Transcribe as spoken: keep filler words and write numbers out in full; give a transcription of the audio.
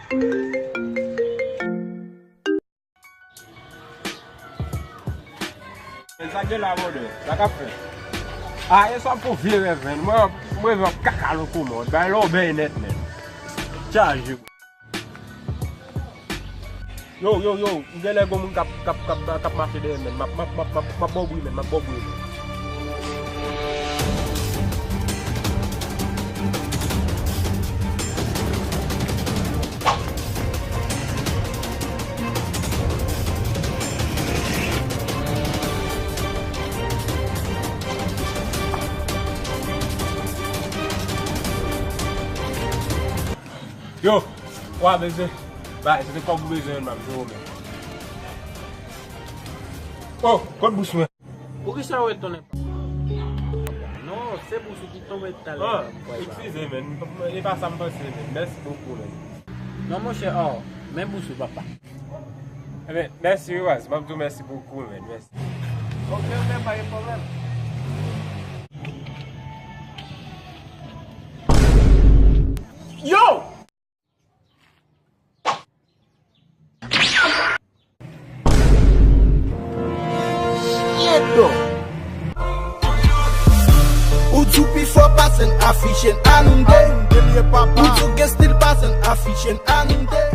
Men sa gen la, brother. Sa k ap fèt? A, e sa pou vye rèv, men. Mwen, mwen reve ap kaka loko, mòd. Bay lò bèy nèt, men. Chaje. Yo, yo, yo, m gen lè gon moun k ap, k ap, k ap, k ap mache dèyè, men. M ap, m ap, m ap, m ap, m ap ba w bri, men. M ap ba w bri, men. Yo, w a bezwen? Bay, se te kòb ou bezwen, m ap jwe w, men. Oh, kot bous mwen? Poukisa w ret tounen pa? Non, se bous ou ki tonbe talè. Ah, eskize, men. E pa sa m panse, men. Mèsi bokou, men. Non, monchè, oh, men bous ou, papa. Ebyen, mèsi, wi, baz. M ap di w mèsi bokou, men. Mèsi. Ok, ok, pa gen pwoblèm. Yo! Ou di w pi fò pase n, afiche n, ann de. Ou di w gen stil pase n, afiche n, ann de.